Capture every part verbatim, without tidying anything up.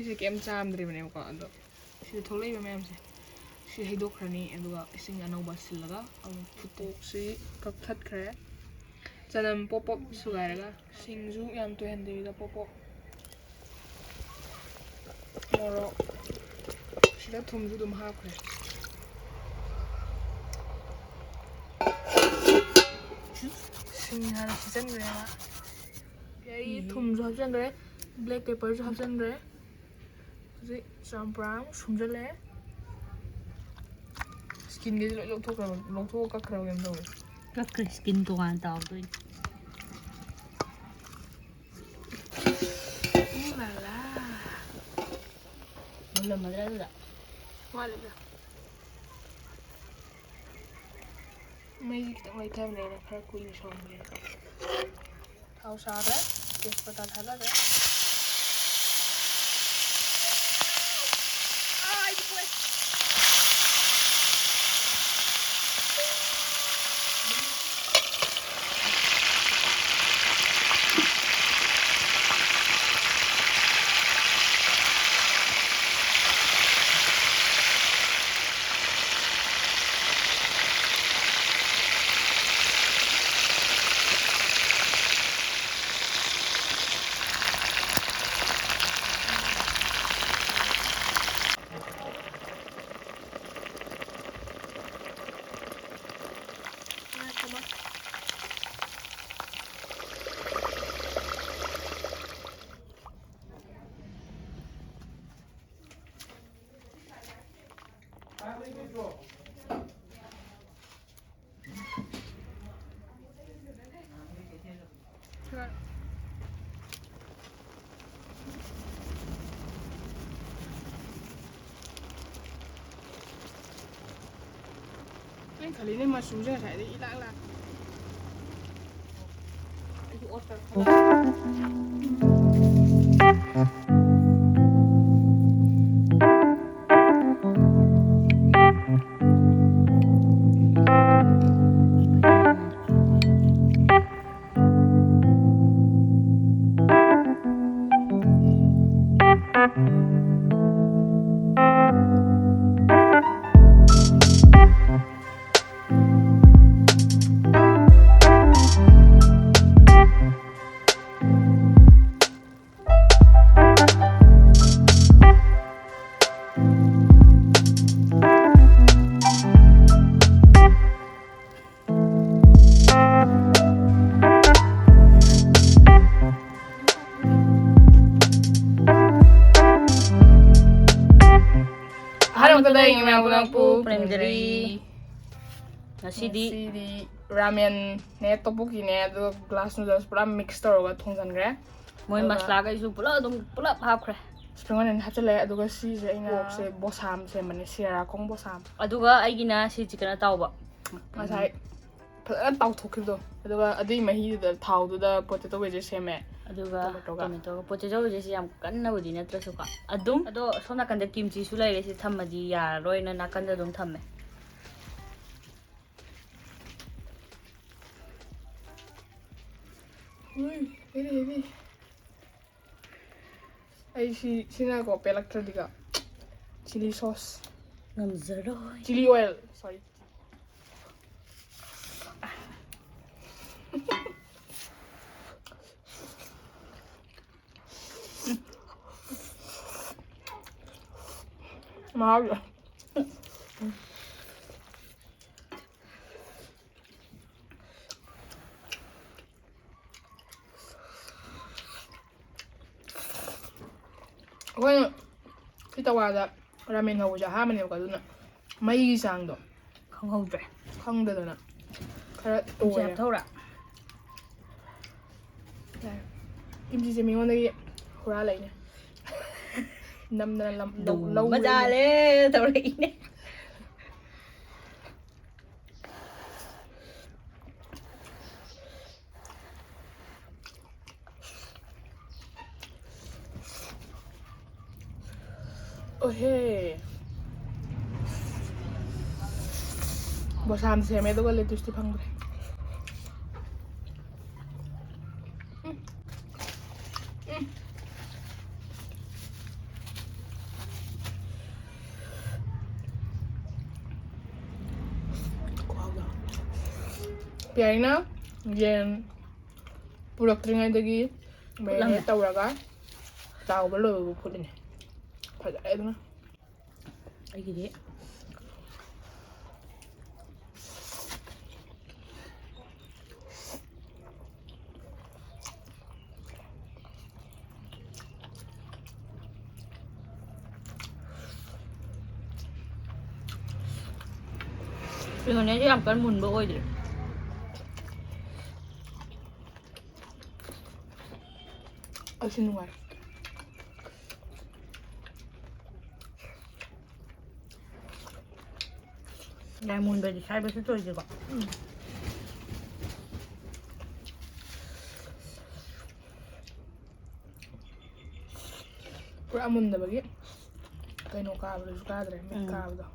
ꯁꯤꯁꯦ ꯀꯩꯝ ꯆꯥꯝꯗ꯭ꯔꯤꯕꯅꯦꯕꯀꯣ, ꯑꯗꯣ ꯁꯤꯗ ꯊꯣꯛꯂꯛꯏꯕ ꯃꯌꯥꯝꯁꯦ ꯁꯤ ꯍꯩꯗꯣꯛꯈ꯭ꯔꯅꯤ, ꯑꯗꯨꯒ ꯏꯁꯤꯡ ꯑꯅꯧꯕ ꯁꯤꯜꯂꯒ ꯑꯃꯨꯛ ꯐꯨꯠꯇꯣꯛꯁꯤ꯫ ꯀꯛꯊꯠꯈ꯭ꯔꯦ꯫ ꯆꯅꯝ ꯄꯣꯞ ꯄꯣꯞ ꯁꯨꯒꯥꯏꯔꯒ, ꯁꯤꯡꯁꯨ ꯌꯥꯝ ꯇꯣꯏꯍꯟꯗꯕꯤꯗ ꯄꯣꯞ ꯄꯣꯞ꯫ ꯃꯣꯔꯣꯛ꯫ ꯁꯤꯗ ꯊꯨꯝꯁꯨ ꯑꯗꯨꯝ ꯍꯥꯞꯈ꯭ꯔꯦ꯫ ꯁꯤꯡ ꯍꯥꯟꯅ ꯁꯤꯖꯟꯈ꯭ꯔꯦ꯫ ꯑꯩ ꯊꯨꯝꯁꯨ ꯍꯥꯞꯆꯤꯟꯈ꯭ꯔꯦ, ꯕ꯭ꯂꯦꯛ ꯄꯦꯄꯔꯁꯨ ꯍꯥꯞꯆꯤꯟꯈ꯭ꯔꯦ꯫ ꯍꯧꯖꯤꯛ ꯆꯝꯄ꯭ꯔꯥ ꯑꯃꯨꯛ ꯁꯨꯝꯖꯜꯂꯦ꯫ ꯁ꯭ꯀꯤꯟꯒꯁꯦ ꯂꯣꯏ ꯂꯧꯊꯣꯛꯈ꯭ꯔꯕ, ꯂꯧꯊꯣꯛꯑ ꯀꯛꯈ꯭ꯔꯕ ꯀꯩꯅꯣꯝ ꯇꯧꯋꯦ꯫ ꯀꯛꯈ꯭ꯔꯦ, ꯁ꯭ꯀꯤꯟ ꯇꯣꯉꯥꯟꯅ ꯇꯥꯎꯗꯣꯏꯅꯤ꯫ ꯎ ꯂꯥ ꯂꯥ꯫ ꯃꯨꯜꯂꯝꯃꯗ꯭ꯔꯥ ꯑꯗꯨꯗ? ꯋꯥꯠꯂꯤꯗ꯫ ꯃꯩꯁꯦ ꯈꯤꯇꯪ ꯂꯩꯊꯕꯅꯦꯅ ꯈꯔ ꯀꯨꯏꯅ ꯁꯧꯍꯟꯕꯅꯦ꯫ ꯊꯥꯎ ꯁꯥꯔꯦ, ꯇꯦꯖꯄꯇꯥ ꯊꯥꯗꯔꯦ꯫ ꯑꯥ, ꯑꯩꯗꯤ ꯄꯣꯛꯑꯦ꯫ ꯑꯩꯅ ꯈꯜꯂꯤꯅꯦ ꯃꯆꯨꯁꯦ ꯉꯁꯥꯏꯗꯩ ꯏꯂꯥꯛ ꯂꯥꯛ꯫ ꯑꯩꯁꯨ ꯑꯣꯐ ꯇꯧꯔꯦ꯫ ꯂꯩ ꯃꯌꯥꯝ ꯄꯨꯂꯞꯄꯨ ꯄꯨꯔꯦꯝꯖꯔꯤ꯫ ꯉꯁꯤꯗꯤ ꯉꯁꯤꯗꯤ ꯔꯥꯃꯦꯟꯅꯦ, ꯇꯣꯄꯣꯀꯤꯅꯦ, ꯑꯗꯨꯒ ꯒ꯭ꯂꯥꯁ ꯅꯨꯗꯜꯁ ꯄꯨꯔꯥ ꯃꯤꯛꯁ ꯇꯧꯔꯒ ꯊꯣꯡꯖꯟꯈ꯭ꯔꯦ꯫ ꯃꯣꯏ ꯑꯗꯨꯒ ꯃꯁꯂꯥꯈꯩꯁꯨ ꯄꯨꯂꯞ ꯑꯗꯨꯝ ꯄꯨꯂꯞ ꯍꯥꯞꯈ꯭ꯔꯦ꯫ ꯁ꯭ꯄ꯭ꯔꯤꯡ ꯑꯣꯅꯤꯌꯟ ꯍꯥꯞꯆꯤꯜꯂꯦ, ꯑꯗꯨꯒ ꯁꯤꯁꯦ ꯑꯩꯅ ꯄꯣꯔꯛꯁꯦ ꯕꯣꯁꯥꯝ ꯁꯦꯝꯕꯅꯦ, ꯁꯤꯔꯥ ꯈꯣꯡ ꯕꯣꯁꯥꯝ꯫ ꯑꯗꯨꯒ ꯑꯩꯒꯤꯅ ꯁꯤ ꯆꯤꯛꯀꯟ ꯑꯇꯥꯎꯕ꯫ ꯉꯁꯥꯏ ꯐꯖꯅ ꯇꯥꯎꯊꯣꯛꯈꯤꯕꯗꯣ, ꯑꯗꯨꯒ ꯑꯗꯨꯏ ꯃꯍꯤꯗꯨꯗ, ꯊꯥꯎꯗꯨꯗ ꯄꯣꯇꯦꯇꯣ ꯋꯦꯖꯦꯁ ꯁꯦꯝꯃꯦ꯫ ꯑꯗꯨꯒ ꯇꯣꯃꯦꯇꯣꯒ꯫ ꯇꯣꯃꯦꯇꯣꯒ꯫ ꯄꯣꯇꯦꯇꯣ ꯋꯦꯖꯦꯁꯁꯦ ꯌꯥꯝ ꯀꯟꯅꯕꯨꯗꯤ ꯅꯠꯇ꯭ꯔꯁꯨꯀꯣ꯫ ꯑꯗꯨꯝ꯫ ꯑꯗꯣ ꯁꯣꯝ ꯅꯥꯀꯟꯗ ꯀꯤꯝꯆꯤꯁꯨ ꯂꯩꯔꯦ, ꯁꯤ ꯊꯝꯃꯗꯤ ꯌꯥꯔꯔꯣꯏꯅ ꯅꯥꯀꯟꯗ ꯑꯗꯨꯝ ꯊꯝꯃꯦ꯫ ꯎꯏ, ꯍꯦꯚꯤ, ꯍꯦꯚꯤ꯫ ꯑꯩ ꯁꯤ, ꯁꯤꯅꯀꯣ ꯄꯦꯜꯂꯛꯇ꯭ꯔꯗꯤꯀꯣ, ꯆꯤꯂꯤ ꯁꯣꯁ꯫ ꯉꯝꯖꯔꯣꯏ꯫ ꯆꯤꯂꯤ ꯑꯣꯏꯜ, ꯁꯣꯔꯤ꯫ ꯃꯍꯥꯎꯁꯦ꯫ ꯑꯩꯈꯣꯏꯅ ꯁꯤ ꯇꯋꯥꯗ ꯔꯥꯃꯦꯟ ꯍꯧꯕꯁꯦ ꯑꯍꯥꯟꯕꯅꯦꯕꯀꯣ, ꯑꯗꯨꯅ ꯃꯩꯒꯤ ꯆꯥꯡꯗꯣ ꯈꯪꯍꯧꯗ꯭ꯔꯦ꯫ ꯈꯪꯗꯗꯅ ꯈꯔ ꯀꯤꯝꯆꯤ ꯇꯣꯏꯔꯦ꯫ ꯍꯥꯞꯊꯧꯔꯥ? ꯌꯥꯔꯦ꯫ ꯀꯤꯝꯆꯤꯁꯦ ꯃꯤꯉꯣꯟꯗꯒꯤ ꯍꯨꯔꯥꯜꯂꯛꯏꯅꯦ꯫ ꯅꯝꯗꯅ ꯂꯝ-, ꯂꯧ-, ꯗꯨꯝ ꯂꯧꯔꯦ꯫ ꯃꯖꯥꯂꯦ ꯇꯧꯔꯛꯏꯅꯦ꯫ ꯑꯣꯍꯦ꯫ ꯕꯣꯁꯥꯝ ꯁꯦꯝꯃꯦ, ꯑꯗꯨꯒ ꯂꯦꯇꯨꯁꯇꯤ ꯐꯪꯗ꯭ꯔꯦ꯫ ꯎꯝ꯫ ꯎꯝ꯫ ꯈꯨꯍꯥꯎꯗꯣ꯫ ꯄꯤꯌꯥꯔꯤꯅ ꯌꯦꯟ ꯄꯨꯔꯛꯇ꯭ꯔꯤꯉꯩꯗꯒꯤ ꯐꯨꯠꯂꯝꯃꯦ꯫ ꯃꯦꯔꯤꯅꯦꯠ ꯇꯧꯔꯒ ꯇꯥꯎꯕ ꯂꯣꯏꯕꯕꯨ ꯐꯨꯠꯂꯤꯅꯦ꯫ ꯐꯖꯔꯦ ꯑꯗꯨꯅ꯫ ꯑꯩꯒꯤꯗꯤ ꯀꯩꯅꯣꯅꯦ, ꯑꯩꯁꯨ ꯌꯥꯝ ꯀꯟꯅ ꯃꯨꯟꯕ ꯑꯣꯏꯗ꯭ꯔꯤ꯫ ꯑꯩꯁꯨ ꯅꯨꯡꯉꯥꯏ꯫ ꯌꯥꯝ ꯃꯨꯟꯕꯗꯤ ꯁꯥꯏꯕꯁꯨ ꯇꯣꯏꯗꯦꯀꯣ꯫ ꯄꯨꯔꯥ ꯃꯨꯟꯗꯕꯒꯤ ꯀꯩꯅꯣ ꯀꯥꯕꯗꯨꯁꯨ ꯀꯥꯗ꯭ꯔꯦ, ꯃꯤꯠ ꯎꯝ꯫ ꯀꯥꯕꯗꯣ꯫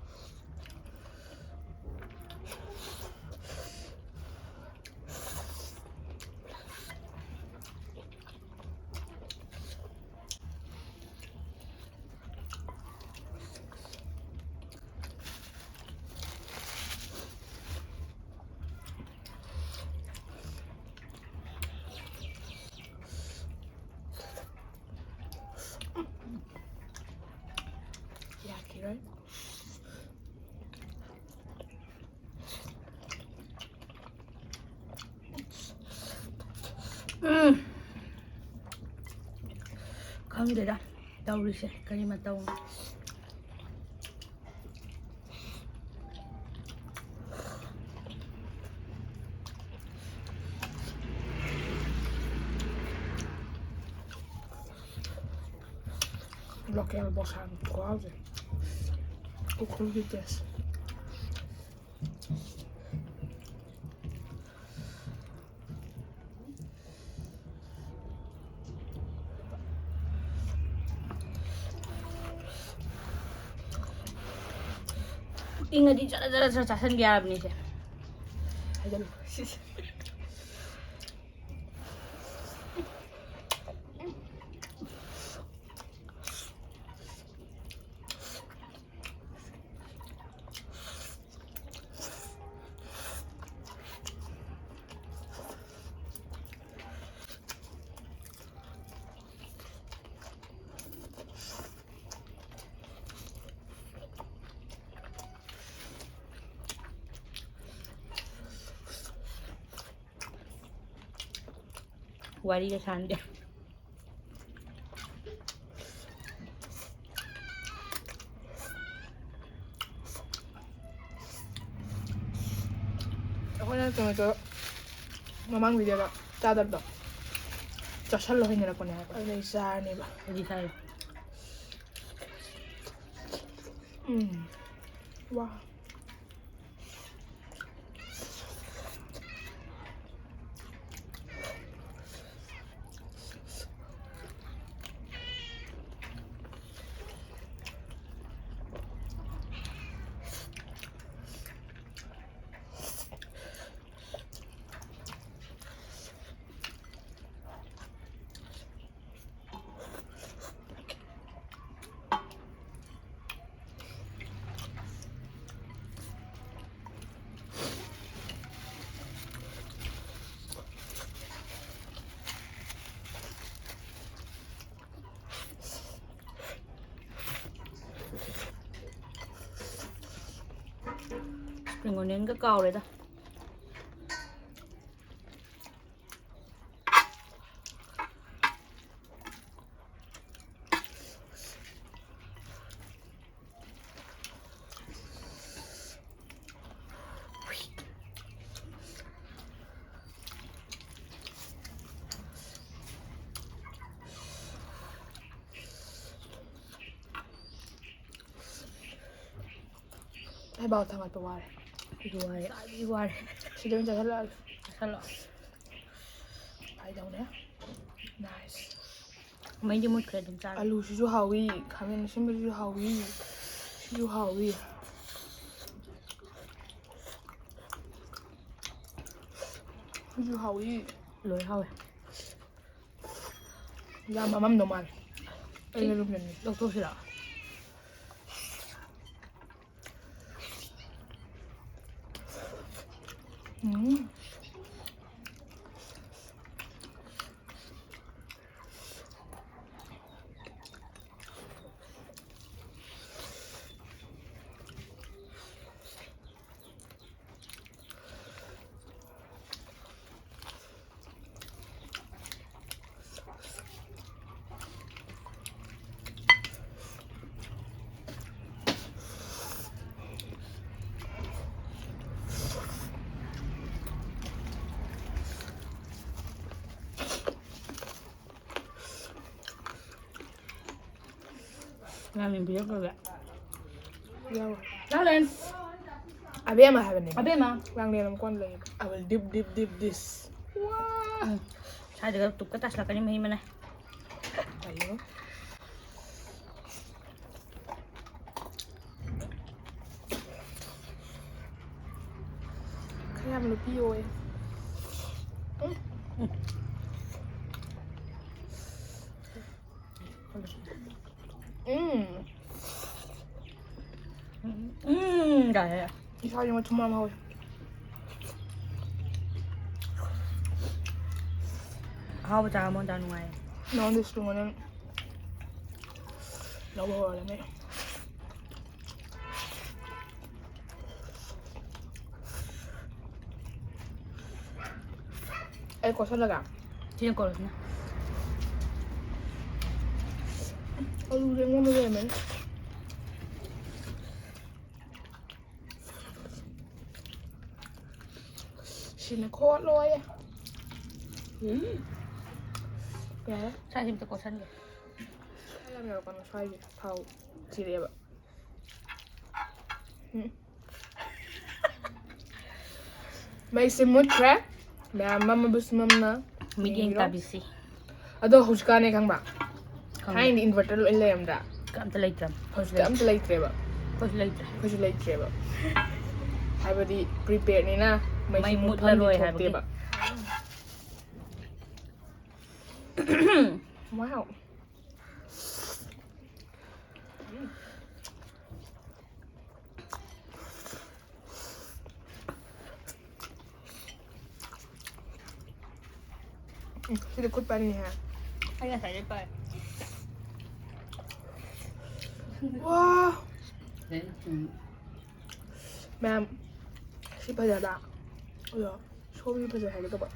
ꯌꯥꯈꯤꯔꯣꯏ꯫ ꯎꯝ꯫ ꯈꯪꯗꯦꯗ ꯇꯧꯔꯤꯁꯦ ꯀꯔꯤ ꯃꯇꯧꯅꯣ꯫ Local ꯕꯣꯁꯥꯟ ꯈꯨꯍꯥꯎꯁꯦ꯫ ꯎꯈ꯭ꯔꯨꯜꯒꯤ taste꯫ ꯏꯪꯉꯗꯤ ꯖꯔ ꯖꯔ ꯖꯔ ꯆꯥꯁꯟꯕ ꯌꯥꯔꯕꯅꯤꯁꯦ꯫ ꯍꯥꯏꯖꯜꯂꯨ꯫ ꯋꯥꯔꯤꯒ ꯁꯥꯟꯗꯦ꯫ ꯃꯣꯏꯅ ꯀꯩꯅꯣ ꯇꯧꯔ ꯃꯃꯥꯡ ꯚꯤꯗꯤꯑꯣꯗ ꯆꯥꯗꯕꯗꯣ ꯆꯥꯁꯜꯂꯣ ꯍꯩꯅꯔꯛꯄꯅꯦ ꯍꯥꯏꯕ꯫ ꯑꯗꯨꯗꯩ ꯆꯥꯔꯅꯦꯕ꯫ ꯑꯩꯗꯤ ꯆꯥꯏ꯫ ꯎꯝ꯫ ꯋꯥ꯫ Spring onionꯒ ꯀꯥꯎꯔꯦꯗ꯫ ꯑꯩ ꯕꯥꯎ ꯊꯥꯡꯒꯠꯄ ꯋꯥꯔꯦ꯫ ꯑꯩꯁꯨ ꯋꯥꯔꯦ꯫ ꯑꯩ ꯋꯥꯔꯦ꯫ ꯁꯤꯗ ꯑꯣꯏꯅ ꯆꯠꯍꯜꯂꯛꯑꯒꯦ꯫ ꯆꯠꯍꯜꯂꯣ꯫ ꯐꯥꯏꯗꯧꯅꯦ꯫ Nice꯫ ꯃꯩꯗꯤ ꯃꯨꯠꯈ꯭ꯔꯦ, ꯑꯗꯨꯝ ꯆꯥꯔꯣ꯫ ꯑꯂꯨꯁꯤꯁꯨ ꯍꯥꯎꯏ, ꯈꯥꯃꯦꯟ ꯑꯁꯤꯟꯕꯁꯤꯁꯨ ꯍꯥꯎꯏ, ꯁꯤꯁꯨ ꯍꯥꯎꯏ꯫ ꯁꯤꯁꯨ ꯍꯥꯎꯏ꯫ ꯂꯣꯏ ꯍꯥꯎꯋꯦ꯫ ꯌꯥꯝ ꯃꯃꯝꯗꯧ ꯃꯥꯜꯂꯦ꯫ ꯑꯩꯅ ꯂꯨꯝꯖꯟꯒꯦ꯫ ꯂꯧꯊꯣꯛꯁꯤꯔꯣ? ꯎꯝ꯫ ꯉꯥꯃꯤ ꯄꯤꯔꯛꯄꯒ꯫ ꯌꯥꯎꯔꯣ꯫ ꯆꯥꯂꯦꯟꯁ꯫ ꯑꯕꯦꯝꯃ ꯍꯥꯏꯕꯅꯦ꯫ ꯑꯕꯦꯝꯃ꯫ ꯂꯥꯡꯂꯦꯟ ꯑꯃ ꯀꯣꯟ ꯂꯩꯌꯦꯕ꯫ I will dip, dip, dip this. ꯁ꯭ꯋꯥꯏꯗꯒ ꯇꯨꯞꯀ ꯇꯥꯁꯤꯜꯂꯛꯀꯅꯤ ꯃꯍꯤ ꯃꯅꯥꯏ꯫ ꯀꯩꯅꯣ? ꯈꯔ ꯌꯥꯝ ꯅꯨꯄꯤ ꯑꯣꯏ꯫ ꯎꯝ꯫ ꯎꯝ ꯀꯥꯏ꯫ ꯏꯁꯥꯁꯦ ꯃꯊꯨꯝ ꯃꯔꯥꯡ ꯍꯧꯔꯦ꯫ ꯑꯍꯥꯎꯕ ꯆꯥꯕ ꯃꯣꯟꯗ ꯅꯨꯡꯉꯥꯏꯌꯦ꯫ ꯅꯉꯣꯟꯗ ꯁ꯭ꯄꯨꯟ ꯑꯅꯤ ꯂꯧꯕ ꯍꯧꯔꯒꯅꯦ꯫ ꯑꯩ ꯀꯣꯠꯁꯜꯂꯒ꯫ ꯁꯤꯅ ꯀꯣꯔꯁꯅ꯫ ꯑꯂꯨꯁꯦ ꯑꯩꯉꯣꯟꯗ ꯂꯩꯔꯝꯃꯦꯅꯦ꯫ ꯁꯤꯅ ꯈꯣꯠꯂꯣꯌꯦ꯫ ꯎꯝ꯫ ꯌꯥꯔꯦ꯫ ꯁ꯭ꯋꯥꯏꯁꯤ ꯑꯝꯇ ꯀꯣꯠꯁꯟꯒꯦ꯫ ꯁ꯭ꯋꯥꯏ ꯌꯥꯝ ꯌꯧꯔꯛꯀꯅꯨ, ꯁ꯭ꯋꯥꯏꯁꯦ ꯊꯥꯎ ꯆꯤꯔꯛꯑꯦꯕ꯫ ꯎꯝ꯫ ꯃꯩꯁꯦ ꯃꯨꯠꯈ꯭ꯔꯦ꯫ ꯃꯌꯥꯝ ꯃꯝꯃꯕꯁꯨ ꯃꯝꯅ ꯃꯤꯠꯌꯦꯡ ꯌꯦꯡꯕꯤꯔꯣ꯫ ꯇꯥꯕꯤꯁꯤ꯫ ꯑꯗꯣ ꯍꯧꯖꯤꯛꯀꯥꯟꯅꯦ ꯈꯪꯕ? ꯈꯪꯗꯦ꯫ ꯊꯥꯏꯅꯗꯤ inverter ꯂꯣꯏ ꯂꯩꯔꯝꯗ꯭ꯔꯥ? ꯑꯝꯇ ꯂꯩꯇ꯭ꯔꯝ꯫ ꯍꯧꯖꯤꯛꯇꯤ ꯑꯝꯇ ꯂꯩꯇ꯭ꯔꯦꯕ꯫ ꯑꯩꯈꯣꯏꯁꯨ ꯂꯩꯇ꯭ꯔꯦ꯫ ꯑꯩꯈꯣꯏꯁꯨ ꯂꯩꯇ꯭ꯔꯦꯕ꯫ ꯍꯥꯏꯕꯗꯤ prepaidꯅꯤꯅ ꯃꯩꯁꯦ ꯃꯩ ꯃꯨꯠꯐꯝꯗꯤ ꯃꯨꯠꯂꯔꯣꯏ ꯍꯥꯏꯕꯒꯤ꯫ ꯊꯣꯛꯇꯦꯕ꯫ Wow. ꯎꯝ, ꯁꯤꯗꯤ ꯈꯨꯠ ꯄꯥꯏꯅꯤꯡꯉꯦ꯫ ꯑꯩ ꯉꯁꯥꯏꯗꯩ ꯄꯥꯏ꯫ ꯋꯥ꯫ ꯃꯌꯥꯝ, ꯁꯤ ꯐꯖꯕ꯫ ꯑꯗꯣ ꯁꯣꯝꯒꯤ ꯐꯖꯩ ꯍꯥꯏꯒꯦ ꯇꯧꯕ꯫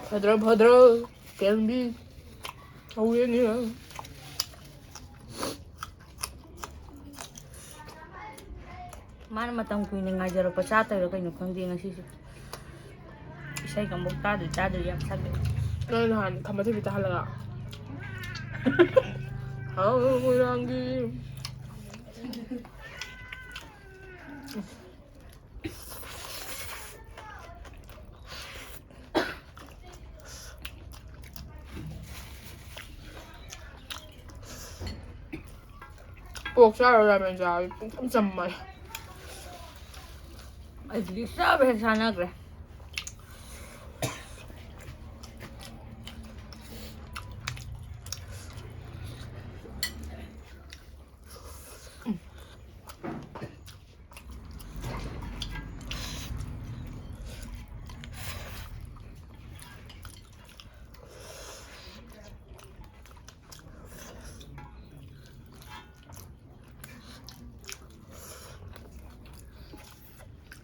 ꯐꯗ꯭ꯔꯣ ꯐꯗ꯭ꯔꯣ? Tell me. ꯍꯧꯔꯦꯅꯦ꯫ ꯃꯥꯅ ꯃꯇꯝ ꯀꯨꯏꯅ ꯉꯥꯏꯖꯔꯛꯄ ꯆꯥ ꯇꯧꯔ ꯀꯩꯅꯣ ꯈꯪꯗꯦ ꯉꯁꯤꯁꯦ꯫ ꯏꯁꯩꯒ ꯑꯃꯨꯛ ꯇꯥꯗ꯭ꯔꯤ ꯇꯥꯗ꯭ꯔꯤ ꯌꯥꯝ ꯁꯛꯂꯦ꯫ ꯅꯪ ꯅꯍꯥꯟ ꯈꯝꯕ ꯊꯣꯏꯕꯤ ꯇꯥꯍꯜꯂꯒ꯫ ꯍꯥꯎ ꯃꯣꯏꯔꯥꯡꯒꯤ꯫ ꯄꯣꯛ ꯆꯥꯔꯣꯏ ꯔꯥꯃꯦꯟ ꯆꯥꯔꯗꯤ ꯄꯨꯡꯆꯝ ꯆꯝꯃꯦ꯫ ꯑꯩꯗꯤ ꯆꯥꯕ ꯍꯦꯛ ꯆꯥꯟꯅꯈ꯭ꯔꯦ꯫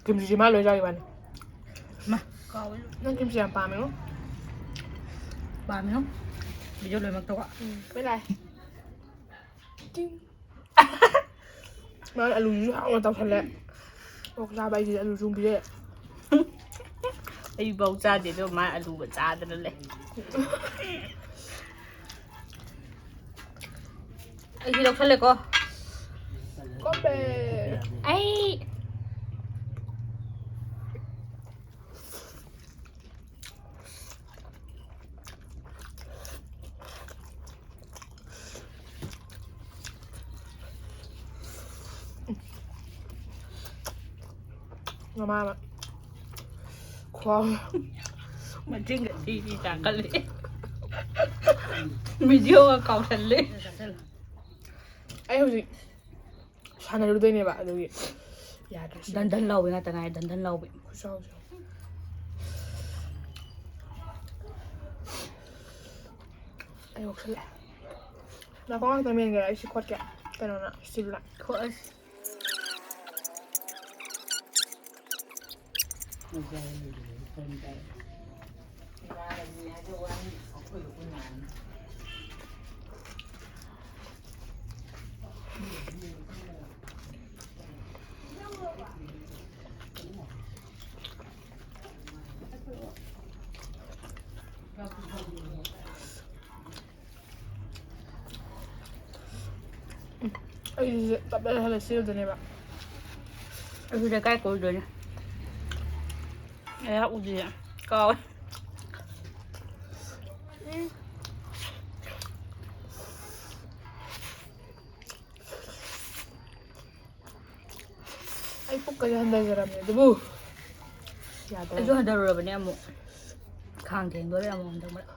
ꯀꯤꯝꯆꯤꯁꯤ ꯃꯥ ꯂꯣꯏ ꯆꯥꯈꯤꯕꯅꯤ꯫ ꯃꯥ, ꯀꯥꯎꯋꯦ꯫ ꯅꯪ ꯀꯤꯝꯆꯤ ꯌꯥꯝ ꯄꯥꯝꯃꯦꯉꯣ꯫ ꯄꯥꯝꯃꯦꯉꯣ꯫ ꯚꯤꯗꯤꯑꯣ ꯂꯣꯏꯃꯛꯇꯀꯣ꯫ ꯎꯝ, ꯂꯣꯏ ꯂꯥꯛꯑꯦ꯫ ꯇꯤꯡ꯫ ꯃꯥꯅ ꯑꯂꯨꯁꯤꯁꯨ ꯍꯥꯎꯅ ꯇꯧꯁꯜꯂꯦ꯫ ꯑꯣꯛ ꯆꯥꯕ ꯑꯩꯁꯤꯗꯤ ꯑꯂꯨꯁꯨ ꯑꯃꯨꯛ ꯄꯤꯖꯩ꯫ ꯑꯩꯐꯥꯎ ꯆꯥꯗꯦ ꯑꯗꯣ ꯃꯥ ꯑꯂꯨꯒ ꯆꯥꯗꯅ ꯂꯩ꯫ ꯑꯩꯁꯤ ꯂꯧꯁꯜꯂꯦꯀꯣ꯫ ꯀꯣꯝꯃꯦ꯫ ꯑꯩ ꯃꯃꯥ ꯑꯃ꯫ ꯈꯨꯍꯥꯎ꯫ ꯃꯆꯤꯟꯒ ꯊꯤ ꯊꯤ ꯇꯥꯡꯈꯠꯂꯦ꯫ ꯚꯤꯗꯤꯑꯣꯒ ꯀꯥꯎꯁꯜꯂꯦ꯫ ꯑꯩ ꯍꯧꯖꯤꯛ ꯁꯥꯟꯅꯔꯨꯗꯣꯏꯅꯦꯕ, ꯑꯗꯨꯒꯤ ꯌꯥꯗ꯭ꯔꯦ ꯁꯤ꯫ ꯗꯟ ꯗꯟ ꯂꯥꯎꯕꯤ ꯉꯥꯛꯇ ꯉꯥꯏ, ꯗꯟ ꯗꯟ ꯂꯥꯎꯕꯤ꯫ ꯈꯨꯆꯥꯎꯁꯦ꯫ ꯑꯩ ꯌꯣꯛꯁꯜꯂꯦ꯫ ꯅꯥꯀꯣꯡ ꯉꯥꯛꯇ ꯃꯦꯟꯒꯦꯔꯥ? ꯑꯩ ꯁꯤ ꯈꯣꯠꯀꯦ꯫ ꯀꯩꯅꯣꯅ, ꯁ꯭ꯇꯤꯜꯅ꯫ ꯈꯣꯠꯂꯁꯤ꯫ ꯑꯩꯁꯦ ꯇꯞ ꯇꯞꯅ ꯍꯜꯂ ꯆꯦꯜꯗꯣꯏꯅꯦꯕ꯫ ꯑꯗꯨꯗ ꯀꯥꯏ ꯀꯣꯏꯗꯣꯏꯅꯣ? ꯑꯩꯍꯥꯛ ꯎꯗ꯭ꯔꯤꯌꯦ꯫ ꯀꯥꯎꯋꯦ꯫ ꯎꯝ꯫ ꯑꯩ ꯄꯨꯛꯀꯁꯦ ꯍꯟꯊꯖꯔꯝꯅꯦ ꯑꯗꯨꯕꯨ ꯌꯥꯗ꯭ꯔꯦ꯫ ꯑꯩꯁꯨ ꯍꯟꯊꯔꯨꯔꯕꯅꯦ ꯑꯃꯨꯛ꯫ ꯈꯥꯡ ꯊꯦꯡꯗꯣꯔꯦ ꯑꯃꯨꯛ ꯍꯟꯗꯛ ꯃꯔꯛ꯫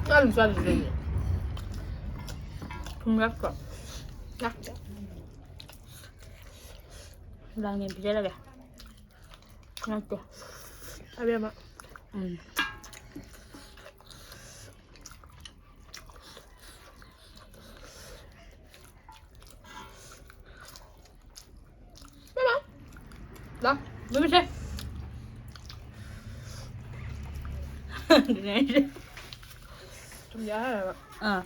ꯆꯥꯗꯤ ꯆꯥꯗ꯭ꯔꯤ ꯑꯩꯗꯤ꯫ ꯊꯨꯝ ꯌꯥꯛꯇ꯭ꯔꯣ? ꯌꯥꯛꯇꯦ꯫ ꯂꯥꯡꯂꯦꯟ ꯄꯤꯖꯔꯒꯦ꯫ ꯅꯠꯇꯦ꯫ ꯑꯕꯦꯝꯃ꯫ ꯎꯝ꯫ ꯂꯥꯛ꯫ ꯂꯨꯝꯁꯦ꯫ ꯑꯗꯨꯅꯦ ꯑꯩꯁꯦ꯫ ꯊꯨꯝ ꯌꯥꯛꯑꯦ ꯍꯥꯏꯕ꯫ ꯑꯥ꯫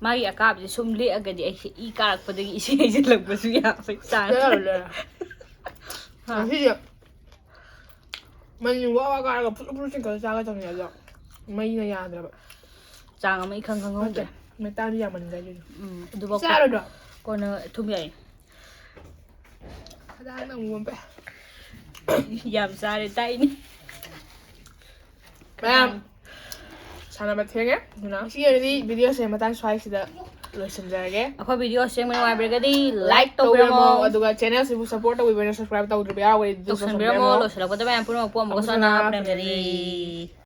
ꯃꯥꯒꯤ ꯑꯀꯥꯕꯁꯦ ꯁꯨꯝ ꯂꯦꯛꯑꯒꯗꯤ ꯑꯩꯁꯦ ꯏ ꯀꯥꯔꯛꯄꯗꯒꯤ ꯏꯁꯤꯡ ꯍꯩꯖꯤꯜꯂꯛꯄꯁꯨ ꯌꯥꯕꯒꯤ ꯆꯥꯡ꯫ ꯂꯦꯛꯑꯔꯣꯏ, ꯂꯦꯛꯑꯔꯣꯏ꯫ ꯍꯥ꯫ ꯉꯁꯤꯗꯤ ꯃꯩ ꯋꯥ ꯋꯥ ꯀꯥꯔꯒ ꯐꯨꯠꯂꯨ ꯐꯨꯠꯂꯨ ꯆꯤꯡꯈꯠꯂ ꯆꯥꯒꯗꯕꯅꯦ, ꯑꯗꯣ ꯃꯩꯅ ꯌꯥꯗ꯭ꯔꯕ꯫ ꯆꯥꯡ ꯑꯃ ꯏꯈꯪ ꯈꯪꯍꯧꯗ꯭ꯔꯦ꯫ ꯅꯠꯇꯦ, ꯃꯩꯇꯥꯟꯗꯤ ꯌꯥꯝꯃꯟꯈ꯭ꯔꯦ ꯑꯗꯨꯗꯤ꯫ ꯎꯝ, ꯑꯗꯨꯐꯥꯎ ꯆꯥꯔꯣꯏꯗ꯭ꯔꯣ? ꯀꯣꯟꯅ ꯊꯨꯝ ꯌꯥꯏ꯫ ꯈꯗꯥꯡꯅ ꯑꯃꯨꯛ ꯑꯣꯟꯕ꯫ ꯌꯥꯝ ꯆꯥꯔꯦ ꯇꯥꯛꯏꯅꯦ꯫ ꯃꯌꯥꯝ, ꯁꯥꯟꯅꯕ ꯊꯦꯡꯉꯦ꯫ ꯑꯗꯨꯅ ꯉꯁꯤꯒꯤ ꯑꯣꯏꯅꯗꯤ videoꯁꯦ ꯃꯇꯥꯡ ꯁ꯭ꯋꯥꯏꯁꯤꯗ ꯂꯣꯏꯁꯤꯟꯖꯔꯒꯦ꯫ ꯑꯩꯈꯣꯏ video ꯑꯁꯦꯡꯕ ꯅꯨꯡꯉꯥꯏꯕꯤꯔꯒꯗꯤ like ꯇꯧꯕꯤꯔꯝꯃꯣ꯫ ꯑꯗꯨꯒ channelꯁꯤꯕꯨ support ꯇꯧꯕꯤꯕ ꯑꯣꯏꯅ subscribe ꯇꯧꯗ꯭ꯔꯤꯕ ꯌꯥꯎꯔꯒꯗꯤ ꯇꯧꯁꯟꯕꯤꯔꯝꯃꯣ꯫ ꯇꯧꯁꯟꯕꯤꯔꯝꯃꯣ꯫ ꯂꯣꯏꯁꯤꯜꯂꯛꯄꯗ ꯃꯌꯥꯝ ꯄꯨꯝꯅꯃꯛꯄꯨ ꯑꯃꯨꯛꯀ ꯑꯃꯨꯛꯀ ꯁꯣꯟꯅ ꯁꯣꯟꯅ ꯄ꯭ꯔꯦꯝꯖꯔꯤ꯫ ꯄ꯭ꯔꯦꯝꯖꯔꯤ꯫